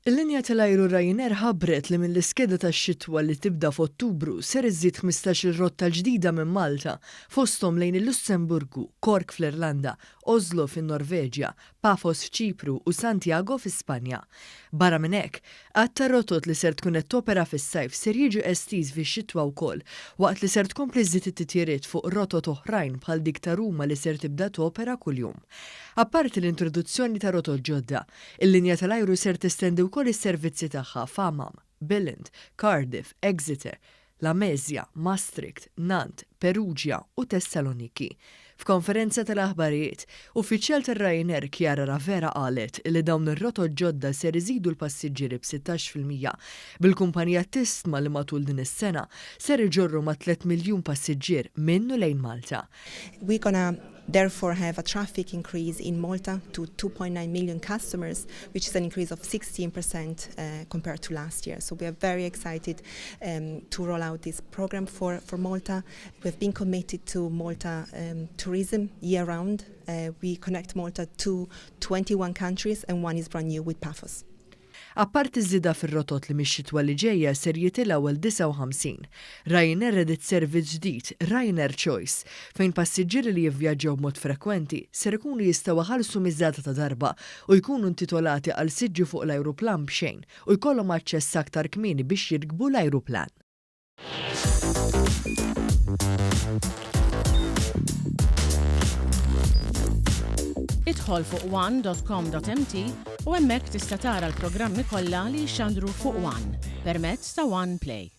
Il-linja tal-ajru Ryanair ħabbret li mill-iskeda tax-xitwa li tibda f'Ottubru ser iżżid 15-il rotta ġdida minn Malta, fosthom lejn il-Lussemburgu, Cork fl-Irlanda, Oslo fin-Norveġja, Paphos f'Ċipru u Santiago fi Spanja. Barra minn hekk, għadd ta' rotot li ser tkun qed topera fis-sajf ser jiġu estiż fix-xitwa wkoll, waqt li ser tkompli żżid it-titjiriet fuq rotot oħrajn bħal dik ta' Ruma li ser tibda topera kuljum. Apparti l-introduzzjoni ta' rotot ġodda, Il-linja tal-ajru ser testendi wkoll is-servizzi tagħha f'Amam, Billund, Cardiff, Exeter, Lamezia, Maastricht, Nantes, Perugia u Thessaloniki. F'konferenza tal-aħbarijiet, uffiċjal tar-Ryanair Chiara Ravera qalet li dawn ir-rotot ġodda ser iżidu l-passiġġieri b'16%, bil-kumpanija tistma li matul din is-sena ser iġorru mat-tliet miljun passiġġier minn u lejn Malta. We're gonna therefore have a traffic increase in Malta to 2.9 million customers, which is an increase of 16% uh, compared to last year. So we are very excited um, to roll out this program for, for Malta. We've been committed to Malta um, tourism year-round. Uh, we connect Malta to 21 countries and one is brand new with Paphos. Apparti ż-żieda fir-rotot li mix-xitwa li ġejja ser jitilgħu għal 59, Ryanair rediet servizz ġdid, Ryanair Choice, fejn passiġġieri li jivvjaġġaw b'mod frekwenti ser ikunu jistgħu iħallsu miżata ta' darba u jkunu intitolati għal siġġu fuq l-ajruplan b'xejn u jkollhom aċċess aktar kmieni biex jirkbu l-ajruplan. Idħol fuq one.com.mt u hemmhekk tista' tara l-programmi kollha li jixxandru fuq One permezz ta' One Play.